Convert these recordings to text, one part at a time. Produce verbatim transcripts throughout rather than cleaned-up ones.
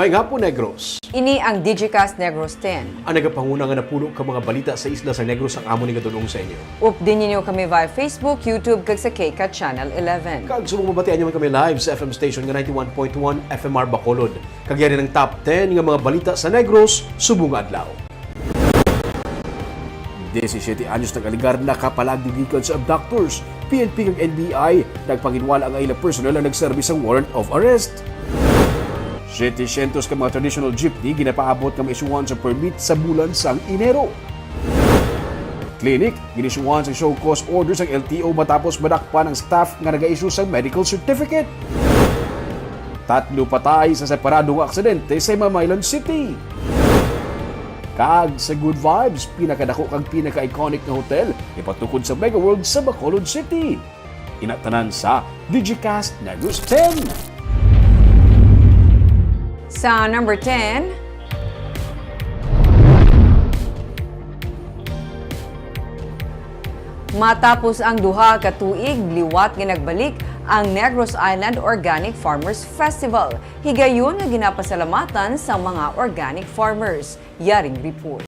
Maayong hapon, Negros. Ini ang Digicast Negros ten. Ang nagapanguna nga napulo ka mga balita sa isla sa Negros ang amon igadul-ong sa inyo. Updi ninyo kami via Facebook, YouTube, kag sa KCAT Channel eleven. Kag subong mabatian ninyo man kami live sa F M station nga ninety-one point one F M R Bacolod. Kag yari ang top ten nga mga balita sa Negros subong nga adlaw. Disisiete anyos nag-alegar nakapalagyo gikan sa abductors. P N P kag N B I nagpaginwala nga ila personnel ang nagserbi sang warrant of arrest. Setecientos ka mga traditional jeepney ginapaabot nga maisyuhan sa permit sa bulan sang Enero. Clinic, ginisyuhan sa show cause order sang L T O matapos madakpan ang staff nga naga-issue sang medical certificate. Tatlo patay sa separado nga aksidente sa Mamaylan City. Kag sa Good Vibes, pinakadako kag pinaka-iconic nga hotel ipatukod sa Mega World sa Bacolod City. Ina tanan sa Digicast Negros ten. Sa number ten, matapos ang duha ka tuig liwat nga nagbalik ang Negros Island Organic Farmers Festival. Higayon nga ginapasalamatan sa mga organic farmers. Yaring report.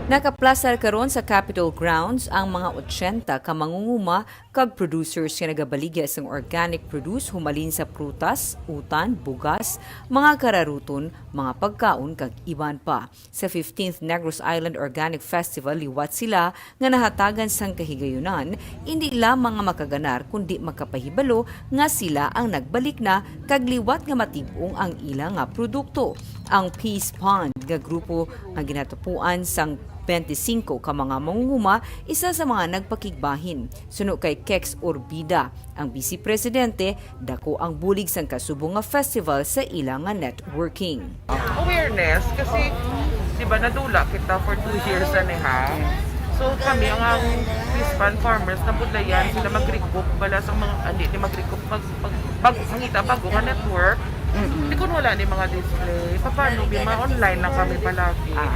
Nakaplastar karon sa Capitol grounds ang mga otsenta ka mangunguma kag producers nga nagabaligya sang organic produce humalin sa prutas, utan, bugas, mga kararuton, mga pagkaon kag iban pa. Sa fifteenth Negros Island Organic Festival liwat sila nga nahatagan sang kahigayunan, indi lamang nga makaganar kundi makapahibalo nga sila ang nagbalik na kag liwat nga matib-ong ang ila nga produkto. Ang Peace Pond nga grupo nga ginatapuan sang twenty-singko ka mga mangunguma, isa sa mga nagpakigbahin. Suno kay Kex Urbida, ang Vice Presidente, dako ang bulig sang kasubong nga festival sa ila nga networking. Awareness kasi, di ba, nadula kita for two years na niha. So kami, ang, ang Peace Pond farmers, nabudlayan sila mag-recoup bala sa mga, hindi, di mag-recoup, mag, mag, bag, mangita bago nga network. Di kun wala ni mga display, paano, di ma-online lang kami palagi. Ah,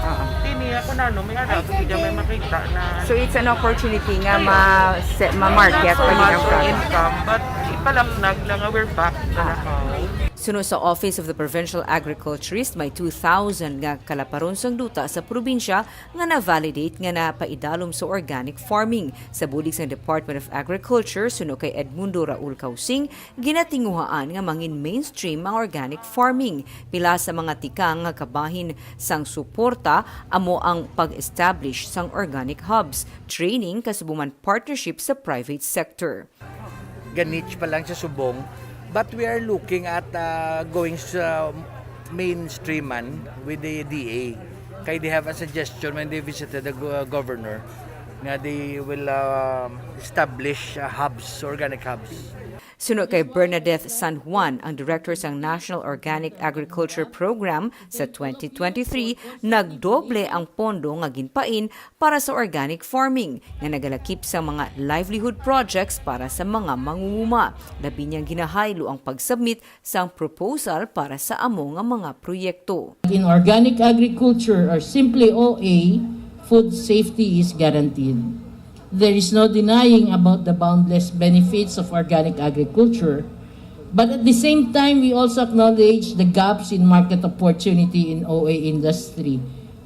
ah. Tini ako na, no, may ara ko, di may makita na. So it's an opportunity nga ma-, se-, ma-market pa gid ang product. Income, but ipalapnag lang nga we're back sa Lakaw. Suno sa Office of the Provincial Agriculturist, may two thousand nga kalaparon sang duta sa probinsya nga na-validate nga napaidalom sa organic farming. Sa bulig sang Department of Agriculture, suno kay Edmundo Raul Causing, ginatinguhaan nga mangin mainstream ang organic farming. Pila sa mga tikang nga kabahin sang suporta amo ang pag-establish sang organic hubs, training, kasubong man partnership sa private sector. Ga-niche pa lang sa subong, but we are looking at, uh, going sa mainstream man with the D A. Kay they have a suggestion when they visited the go-, governor nga they will, uh, establish, uh, hubs, organic hubs. Suno kay Bernadette San Juan, ang director sang National Organic Agriculture Program, sa twenty twenty-three, nagdoble ang pondo nga ginpain para sa organic farming nga nagalakip sa mga livelihood projects para sa mga mangunguma. Labi niyang ginahaylo ang pag-submit sang proposal para sa amo nga mga proyekto. In organic agriculture, or simply O A, food safety is guaranteed. There is no denying about the boundless benefits of organic agriculture, but at the same time, we also acknowledge the gaps in market opportunity in O A industry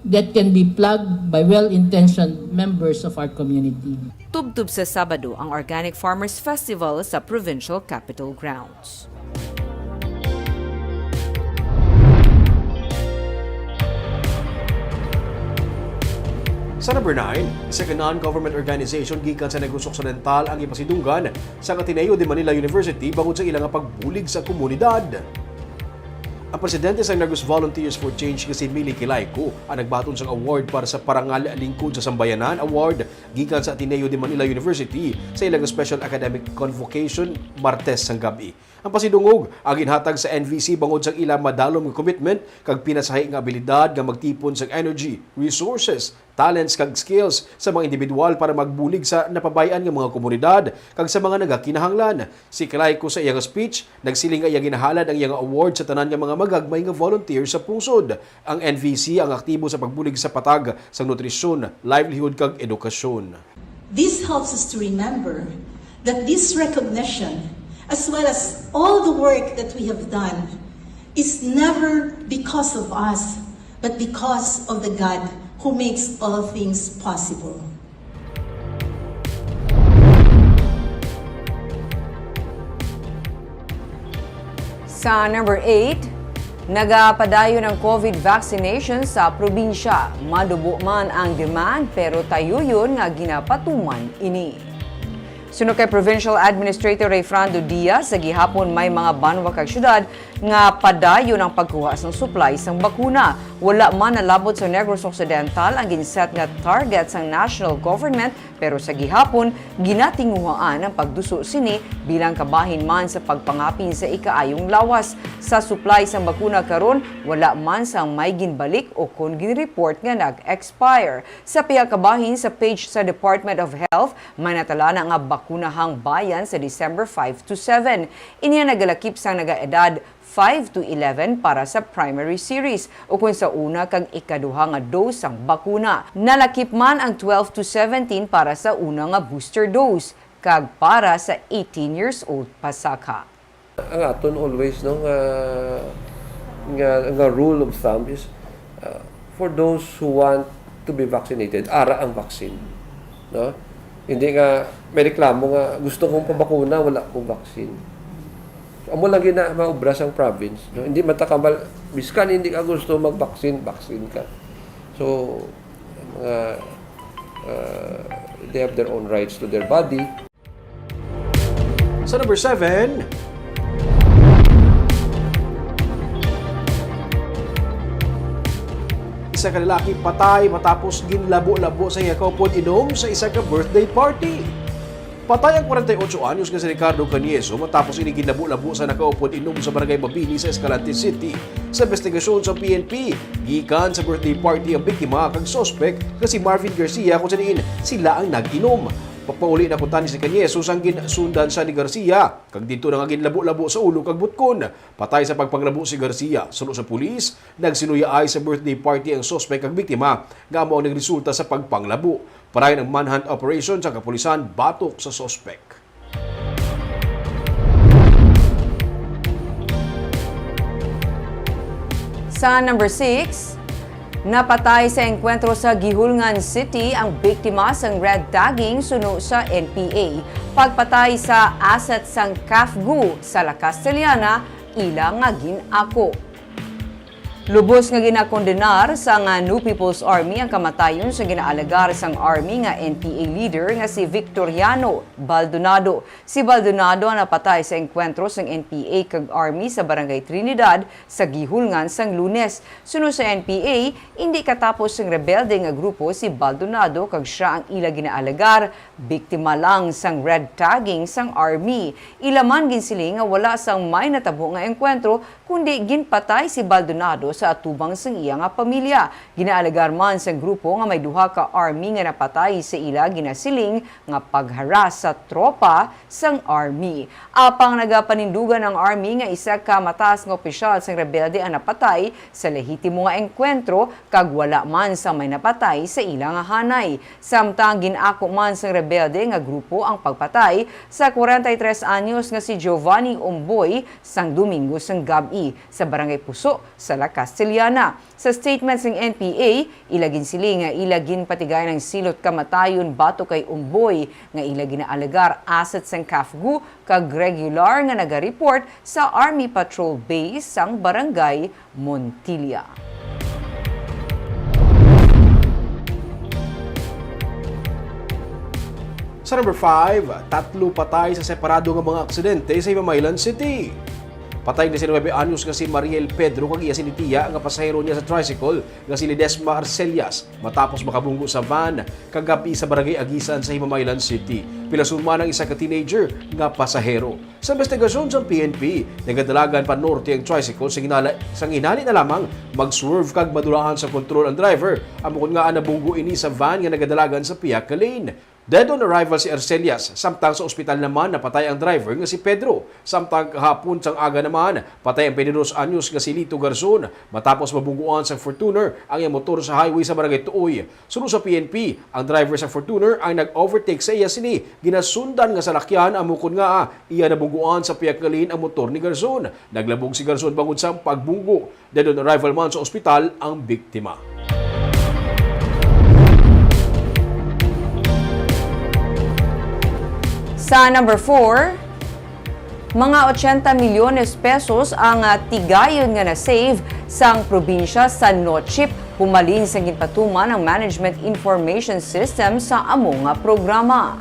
that can be plugged by well-intentioned members of our community. Tubtob sa Sabado ang Organic Farmers Festival sa Provincial Capitol Grounds. Sa number nine, isa ka non-government organization gikan sa Negros Occidental ang gipasidunggan sa Ateneo de Manila University bangod sa ila nga pagbulig sa komunidad. Ang presidente sa Negros Volunteers for Change nga si Millie Kilayco ang nagbaton sang award para sa Parangal Lingkod sa Sambayanan Award gikan sa Ateneo de Manila University sa ilang special academic convocation Martes sang gab-i. Ang pasidungog ang ginhatag sa N V C bangod sang ila madalom nga commitment kag pinasahi nga abilidad nga magtipon sang energy, resources, talents kag skills sa mga individual para magbulig sa napabay-an nga mga komunidad kag sa mga nagakinahanglan. Si Kilayco sa iyang speech nagsiling nga iya ginahalad ang iyang award sa tanan nga mga magagmay nga volunteer sa pungsod. Ang N V C ang aktibo sa pagbulig sa patag sang nutrisyon, livelihood kag edukasyon. This helps us to remember that this recognition, as well as all the work that we have done, It's never because of us, but because of the God who makes all things possible. Sa number eight, nagapadayon ang COVID vaccination sa probinsya. Madubo man ang demand, pero tayuyon nga ginapatuman ini. Suno kay Provincial Administrator Rayfrando Diaz, sa gihapon may mga banwa kag syudad nga padayon ang pagkuha sang supply sang bakuna. Wala man nalabot sa Negros Occidental ang ginset nga target sang national government, pero sa gihapon, ginatinguhaan ang pagduso sini bilang kabahin man sa pagpangapin sa ikaayong lawas. Sa supply sang bakuna karon, wala man sang may ginbalik o kon ginreport nga nag-expire. Sa pihak kabahin sa page sa Department of Health, may natalana nga bakunahang bayan sa December five to seven. Ini ang nagalakip sang nagaedad five to eleven para sa primary series, ukon sa una kag ikaduha nga dose sang bakuna. Nalakip man ang twelve to seventeen para sa una nga booster dose, kag para sa eighteen years old pasaka. Ang aton always, no, nga, nga, nga rule of thumb is, uh, for those who want to be vaccinated, ara ang vaccine, no? Hindi nga may reklamo nga, "Gusto kong pabakuna, wala kong vaccine." So, amo lang gina maubra sang province, no? Hindi man ta kamal, biskan hindi ka gusto mag-vaccine, vaccine ka. So, mga, uh, they have their own rights to their body. Sa number seven, isa ka lalaki patay matapos ginlabo-labo sa iya kaupod inom sa isa ka birthday party. Patay ang forty-eight anyos nga si Ricardo Canieso matapos ini ginlabo-labo sa nakaupod inom sa Barangay Mabini sa Escalante City. Sa investigasyon sa P N P, gikan sa birthday party ang biktima kag suspek nga si Marvin Garcia, kung sa diin sila ang nag-inom. Papauli na kuntani si Canieso sang ginsundan sa ni Garcia, kag didto na nga ginlabo-labo sa ulo kag butkon. Patay sa pagpanglabo si Garcia. Suno sa pulis, nagsinuyaay sa birthday party ang suspek kag biktima, nga amo ang nagresulta sa pagpanglabo. Parayon ang manhunt operation sa kapulisan batok sa suspek. Sa number six, napatay sa engkwentro sa Guihulngan City ang biktima sang red tagging suno sa N P A. Pagpatay sa asset sang CAFGU sa La Castellana, ila nga gin-ako. Lubos nga ginakondenar sang New People's Army ang kamatayon sa ginaalegar sang Army nga N P A leader nga si Victoriano Baldonado. Si Baldonado ang napatay sa engkwentro sang N P A kag Army sa Barangay Trinidad sa Guihulngan sang Lunes. Suno sa N P A, indi katapos sang rebelde nga grupo si Baldonado kag sia ang ila ginaalegar biktima lang sang red tagging sang Army. Ila man ginsiling nga wala sang may natabo nga engkwentro, kundi ginpatay si Baldonado sa atubang sang iya nga pamilya. Ginaalegar man sang grupo nga may duha ka Army nga napatay sa ila ginasiling nga pagharas sa tropa sang Army. Apang nagapanindugan ang Army nga isa ka mataas nga opisyal sang rebelde ang napatay sa lehitimo nga engkwentro, kag wala man sang may napatay sa ila nga hanay. Samtang gin-ako man sang rebelde nga grupo ang pagpatay sa kwarenta y tres anyos nga si Giovanni Umboy sang Domingo sang gab-i sa Barangay Puso sa La Castellana. Sa statement sang N P A, ila ginsiling nga ila ginpatigayon ang silot kamatayon batok kay Umboy nga ila ginaalegar asset sang CAFGU kag regular nga naga-report sa Army Patrol Base sang Barangay Montilla. Sa number five, tatlo patay sa separado nga mga aksidente sa Himamaylan City. Patay ang diecinuebe anyos nga si Mariel Pedro kag iya sini tiya nga pasahero niya sa tricycle nga si Ledesma Arcelias matapos makabunggo sa van kagabi sa Barangay Aguisan sa Himamaylan City. Pilason man ang isa ka teenager nga pasahero. Sa investigasyon sang P N P, nagadalagan pa norte ang tricycle sa ginala-, sa ginhali na lamang mag-swerve kag madulaan sa kontrol ang driver, amo kon ngaa nabunggo ini sa van nga nagadalagan sa pihak ka lane. Dead on arrival si Arcelias, samtang sa ospital naman napatay ang driver nga si Pedro. Samtang kahapon sang aga naman, patay ang twenty-dos anyos nga si Lito Garzon matapos mabungguan sang Fortuner ang iyang motor sa highway sa Barangay Tuoy. Suno sa P N P, ang driver sa Fortuner ang nag-overtake sa iya sini ginasundan nga salakyan, amo kon ngaa iya nabungguan sa pihak nga lane ang motor ni Garzon. Naglabog si Garzon bangod sa pagbunggo. Dead on arrival man sa ospital ang biktima. Sa number four, mga ochenta milyones pesos ang, ah, tigayon nga na-save sang probinsya sa NOCHIP humalin sa ginpatuman ang Management Information System sa amo nga programa.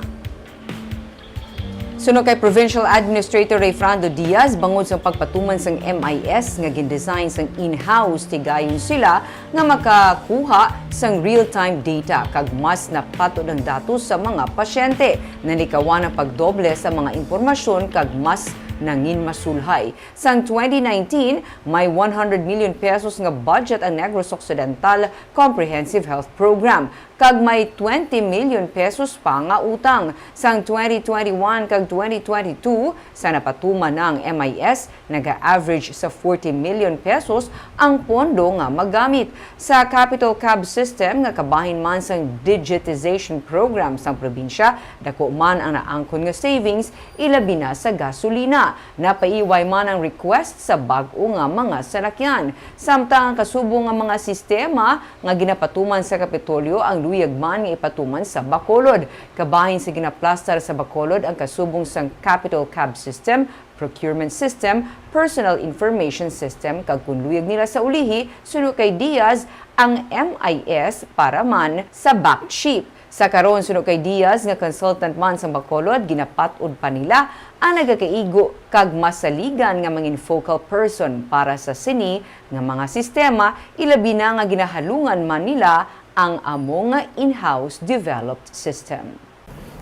Suno kay Provincial Administrator Rayfrando Diaz, bangod sa pagpatuman sang M I S nga gin-design sang in-house, tigayon sila nga makakuha sang real-time data kag mas napatod ang datos sa mga pasyente. Nalikawan ang pagdoble sa mga impormasyon kag mas nangin masulhay. Sang twenty nineteen, may one hundred million pesos nga budget ang Negros Occidental Comprehensive Health Program, kag may twenty million pesos pa nga utang. Sang twenty twenty-one kag twenty twenty-two, sa napatuman na ang M I S, naga-average sa forty million pesos ang pondo nga magamit. Sa Capital Cab System nga kabahin man sang digitization program sang probinsya, dako man ang naangkon nga savings, ilabi na sa gasolina. Napaiway man ang request sa bag-o nga mga salakyan. Samtang ang kasubong nga mga sistema nga ginapatuman sa Kapitolyo ang luyag man nga ipatuman sa Bacolod. Kabahin sa ginaplastar sa Bacolod ang kasubong sang Capital Cab System, Procurement System, Personal Information System, kag kon luyag nila sa ulihi, suno kay Diaz, ang M I S para man sa BACChip. Sa karon, suno kay Diaz nga consultant man sang Bacolod, ginapat-od pa nila ang nagakaigo kag masaligan nga mangin focal person para sa sini nga mga sistema, ilabi na nga ginahalungan man nila ang amo nga in-house developed system.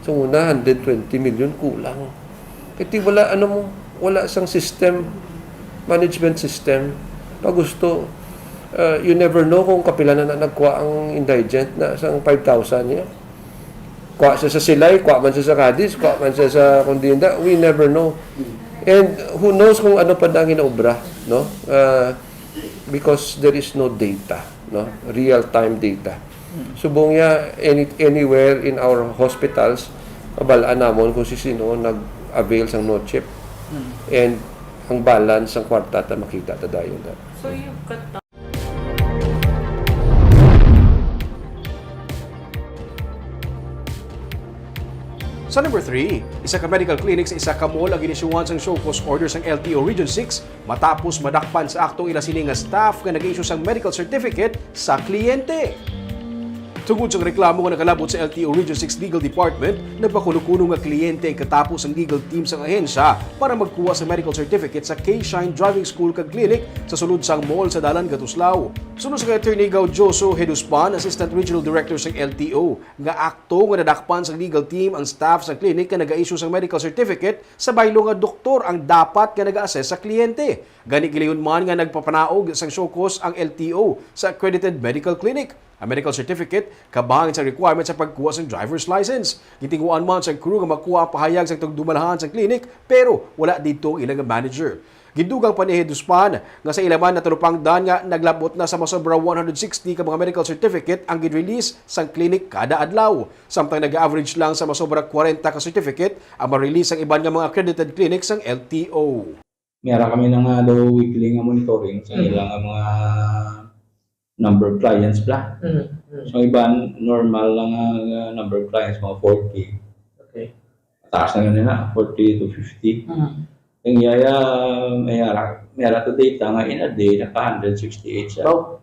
Sa una, hundred twenty million kulang. Kay ti wala, ano mo, wala sang system, management system. Pag gusto, uh, you never know kung kapila na, na nagkuha ang indigent na sang five thousand niya. Kuha siya sa Silay, kuha man siya sa Cadiz, kuha man siya sa Condinda, we never know. And who knows kung ano pa na ang ginaobra, no? Uh, because there is no data, no? Real-time data. Subong niya, any, anywhere in our hospitals, mabalaan namon kung si sino nag-avail sang NOCHIP. And ang balance sang kwarta ta makita ta dayon na. So you cut down. Sa number three, isa ka medical clinic sa isa ka mall ang ginisyuhan sang show cause order sang L T O Region six matapos madakpan sa akto ang ila sini nga staff nga nag-issue sang medical certificate sa kliyente. Tungod sa reklamo nga nakalabot sa L T O Region six Legal Department, nagpakuno-kuno nga kliyente ang katapo sang legal team sang ahensya para magkuha sa medical certificate sa K-Shine Driving School kag Clinic sa sulod sang mall sa Dalan Gatuslao. Suno sa kay Attorney Gaudioso Heduspan, Assistant Regional Director sang L T O, nga akto nga nadakpan sang legal team ang staff sang clinic nga naga-issue sang medical certificate sa baylo nga doktor ang dapat nga naga-assess sa kliyente. Gani gilayon man nga nagpapanaog sang show cause ang L T O sa accredited medical clinic. Ang medical certificate kabahin sa requirement sa pagkuha sang driver's license. Gintinguhaan man sang crew nga makuha ang pahayag sang tagdumalahan sang clinic, pero wala didto ang ila nga manager. Gindugang pa ni Heduspan nga sa ila man natalupangdan nga naglabot na sa masobra one hundred sixty ka mga medical certificate ang gin-release sang clinic kada adlaw, samtang nag-average lang sa masobra kwarenta ka certificate ang ma-release sang iban nga mga accredited clinic sang L T O. May ara kami na nga daw weekly nga monitoring sa ila nga mga number of clients bla. Mm, mm. So iban normal lang nga, nga number of clients, mga forty. Okay. Taas na ganun na, forty to fifty. Mm. Ang yaya, may ara, may ara to data nga in a day, naka hundred sixty-eight siya. Wow.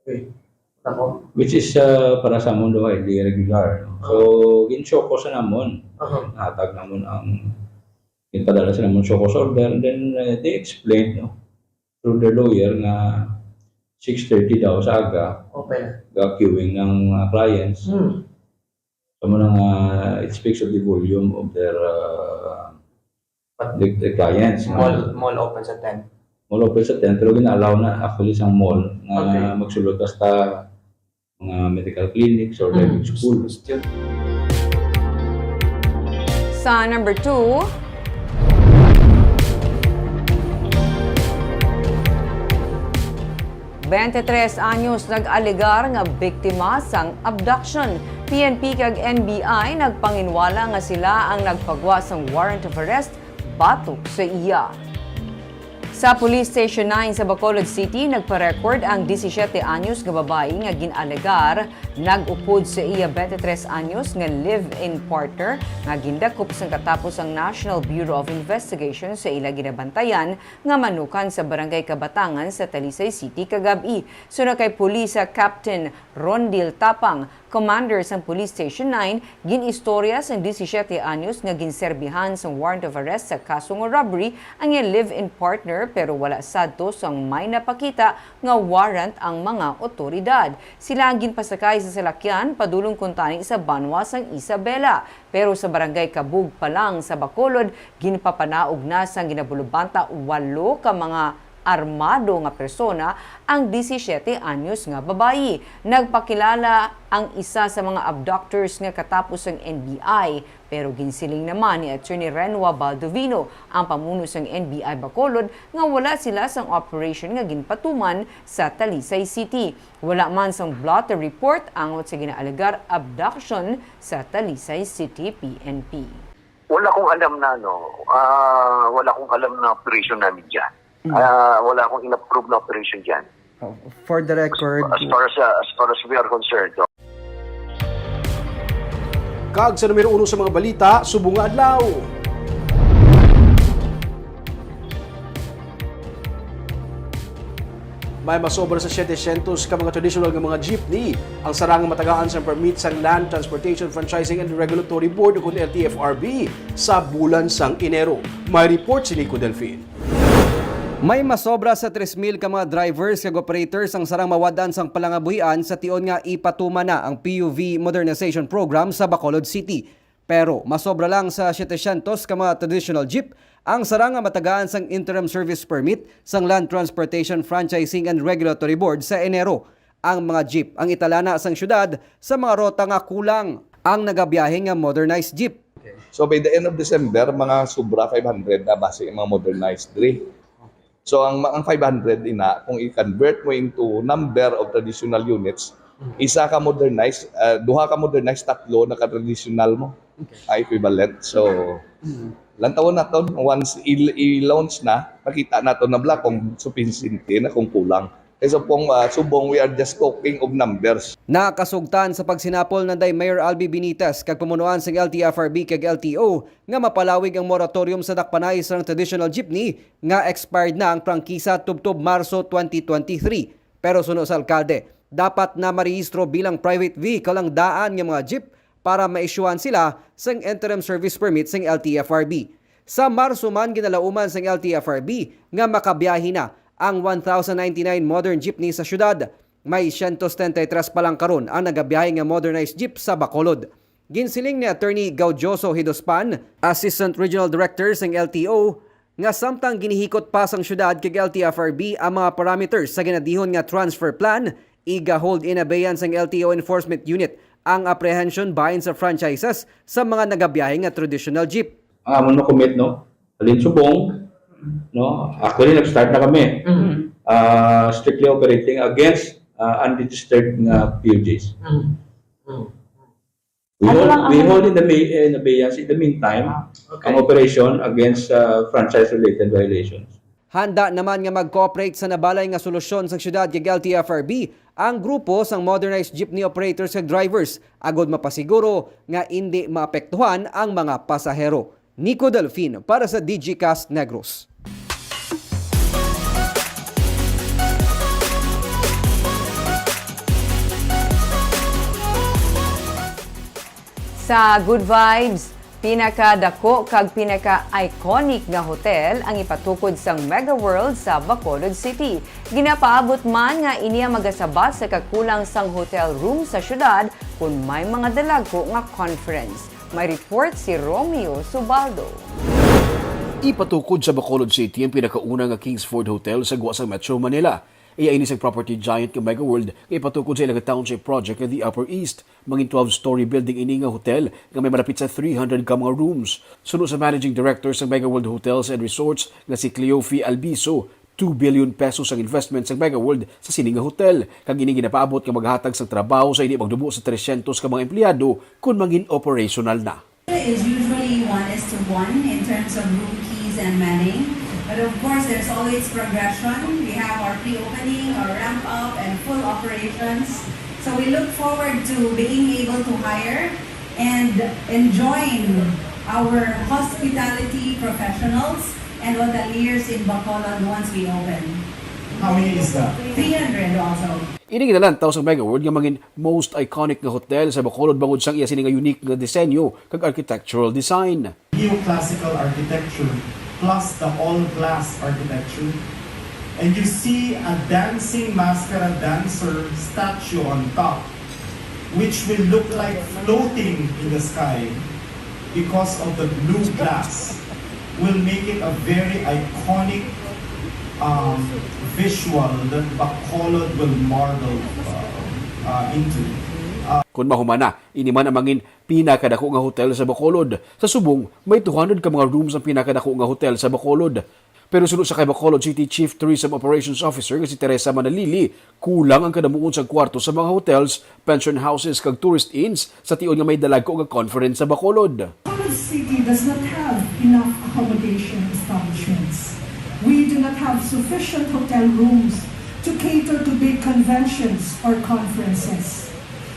Okay. Nako. Which is uh, para sa mundo ay di regular. No? So, gin-show cause namon. Uh-huh. Natag namon ang, ginpadala sa namon show cause order, and then uh, they explained, no, through their lawyer nga six thirty daw sa aga, okay, ga-queuing ng mga clients. Hmm. So, mo na nga, it speaks of the volume of their uh, the, the clients. Mall, mall open sa ten. Mall open sa ten, pero gina-allow na actually sa mall nga okay, magsulod basta mga medical clinics or driving school. Question. Sa number two, twenty-three anyos nag-alegar nga biktima sang abduction. P N P kag N B I nagpanginwala nga sila ang nagpagwa sang warrant of arrest batok sa iya. Sa Police Station nine sa Bacolod City, nagpa-record ang disisiete anyos nga babayi nga gin-alegar nag-upod sa iya twenty-three anyos nga live-in partner nga gindakop sang katapos ang National Bureau of Investigation sa ila ginabantayan nga manukan sa Barangay Kabatangan sa Talisay City kagab-i. Suno kay Pulisa Captain Rondil Tapang, commander sang Police Station nine, gin-istorya sang disisiete anyos nga ginserbihan sang warrant of arrest sa kaso nga robbery ang iya live-in partner, pero wala sadto sang may napakita nga warrant ang mga otoridad. Sila ang ginpasakay sa salakyan padulong kuntani sa banwa sang Isabela, pero sa Barangay Kabug pa lang sa Bacolod, ginpapanaog na sang ginabulubanta walo ka mga armado nga persona ang disisiete anyos nga babayi. Nagpakilala ang isa sa mga abductors nga katapos sang N B I, pero ginsiling naman ni Attorney Renwa Baldovino, ang pamuno sang N B I Bacolod, nga wala sila sang operation nga ginpatuman sa Talisay City. Wala man sang blotter report angot sa ginaalegar abduction sa Talisay City P N P. Wala kong alam na, ano, ah, wala kong alam na operation namin dyan. Mm. Ah, wala akong in-approve na operation dyan. Oh, for the record, As far as, uh, as far as we are concerned, no? Kag sa numero uno sa mga balita, subong nga adlaw. May masobra sa setecientos ka mga traditional nga mga jeepney ang sarang nga matagaan sang permit sang Land Transportation Franchising and Regulatory Board, o kun L T F R B, sa bulan sang Enero. May report si Nico Delfin. May masobra sa tres mil ka mga drivers kag operators ang sarang mawad-an sang palangabuhian sa tion nga ipatuman na ang P U V Modernization Program sa Bacolod City. Pero masobra lang sa setecientos ka mga traditional jeep ang sarang nga matagaan sang interim service permit sang Land Transportation Franchising and Regulatory Board sa Enero. Ang mga jeep ang italana sang syudad sa mga ruta nga kulang ang nagabiyahe nga modernized jeep. So, by the end of December, mga sobra five hundred na basi ang mga modernized diri. So, ang, ang five hundred ina, kung i-convert mo into number of traditional units, isa ka modernized, ah, duha ka modernized, tatlo na ka traditional mo. Okay. Ay equivalent. So, Mm. lantawon naton, once i-, i-launch na, makita naton na bala kung supisyente na, kung kulang. Kay subong, ah, subong, we are just talking of numbers. Nakasugtan sa pagsinapol nanday Mayor Albi Benitez kag pamunuan sang L T F R B kag L T O nga mapalawig ang moratorium sa dakpanay sang traditional jeepney nga expired na ang prangkisa tubtob Marso twenty twenty-three. Pero suno sa alkalde, dapat na marehistro bilang private vehicle ang daan nga mga jeep para maisyuhan sila sang interim service permit sang L T F R B. Sa Marso man, ginalauman sang L T F R B nga makabiyahe na ang one thousand ninety-nine modern jeepney sa syudad. May siyento setenta y tres pa lang karon ang nagabiyahe nga modernized jeep sa Bacolod. Ginsiling ni Attorney Gaudioso Hidospan, Assistant Regional Director sang L T O, nga samtang ginhihikot pa sang syudad kag L T F R B ang mga parameters sa ginadihon nga transfer plan, iga-hold in abeyance ang L T O Enforcement Unit ang apprehension bahin sa franchises sa mga nagabiyahe nga traditional jeep. Ang amon ma-commit, no? Halin subong, no? Actually, nag-start na kami. Mm. Ah, strictly operating against, ah, unregistered nga P U Js. Mm. Mm. We Ano hold, lang ang we hold in the may-, in abeyance in the meantime Ah, okay. ang operation against, ah, franchise-related violations. Handa naman nga mag-cooperate sa nabalay nga solusyon sang syudad kag L T F R B ang grupo sang modernized jeepney operators kag drivers agod mapasiguro nga indi maapektuhan ang mga pasahero. Nico Delfin para sa Digicast Negros. Sa Good Vibes, pinakadako kag pinaka-iconic nga hotel ang ipatukod sang Mega World sa Bacolod City. Ginapaabot man nga ini ang magasabat sa kakulang sang hotel room sa syudad kon may mga dalagko nga conference. May report si Romeo Subaldo. Ipatukod sa Bacolod City ang pinakauna nga Kingsford Hotel sa gwa sa Metro Manila. Iya ini sa property giant nga Mega World nga ipatukod sa ila nga township project nga The Upper East. Mangin twelve-story building ini nga hotel nga may malapit sa three hundred ka mga rooms. Suno sa managing director sa Mega World Hotels and Resorts nga si Cleofe Albiso, two billion pesos ang investment sa Mega World sa sini nga hotel, kag ini ginapaabot nga maghatag sang trabaho sa hindi magdumo sa tresyentos ka mga empleyado kon mangin operational na. Is usually one is to one in terms of room keys and manning. But of course, there's always progression. We have our pre-opening, our ramp up, and full operations. So we look forward to being able to hire and enjoying our hospitality professionals and hoteliers in Bacolod once we open. How many is that? Three hundred also. Ini ginalantaw sa Mega World nga mangin most iconic nga hotel sa Bacolod bangod sang iya sini nga unique nga disenyo kag architectural design. Neoclassical architecture plus the all glass architecture. And you see a dancing mascara dancer statue on top, which will look like floating in the sky because of the blue glass. Will make it a very iconic um, visual that Bacolod will marvel uh, uh, into. Uh, Kung mahuman na, ini man ang mangin pinakadako nga hotel sa Bacolod. Sa subong, may two hundred ka mga rooms ang pinakadako nga hotel sa Bacolod. Pero suno sa kay Bacolod City Chief Tourism Operations Officer nga si Teresa Manalili, kulang ang kadamuon sa kwarto sa mga hotels, pension houses kag tourist inns sa tion nga may dalagko nga conference sa Bacolod. Bacolod City does not have enough accommodation establishments. We do not have sufficient hotel rooms to cater to big conventions or conferences.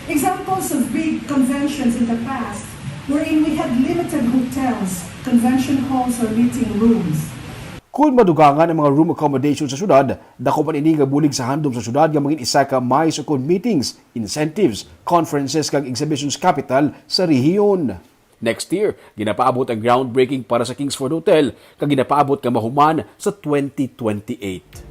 Examples of big conventions in the past wherein we had limited hotels, convention halls, or meeting rooms. Kung madugangan ang mga room accommodation sa syudad, dako man ini nga bulig sa handom sa syudad nga mangin isa ka mais ukon meetings, incentives, conferences kag exhibitions capital sa rehiyon. Next year, ginapaabot ang groundbreaking para sa Kingsford Hotel kag ginapaabot nga mahuman sa twenty twenty-eight.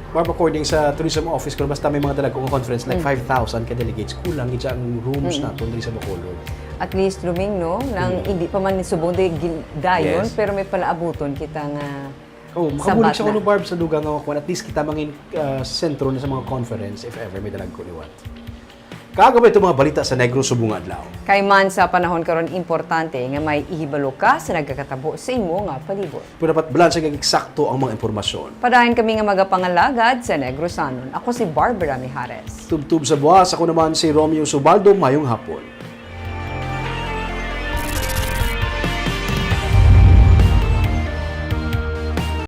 Barb, according sa tourism office, kung basta may mga dalagko nga conference like five thousand ka delegates, kulang gid siya ang rooms naton diri sa Bacolod. At least, Roming, no, nang hindi pa man subong di gin- dayon, Yes. pero may palaabuton kita nga Oh, makabulig sabat siya na. Kuno, Barb, sa dugang nga kuwan. At least kita mangin ah, sentro na sa mga conference if ever may dalagko liwat. Kaagabay itong mga balita sa Negros subong nga adlaw. Kay man sa panahon karon, importante nga may ihibalo ka sa nagakatabo sa imo nga palibot. Kung dapat balanse kag eksakto ang mga impormasyon. Padayon kami nga magapangalagad sa Negrosanon. Ako si Barbara Mijares. Tubtob sa buwas, ako naman si Romeo Subaldo. Mayong hapon.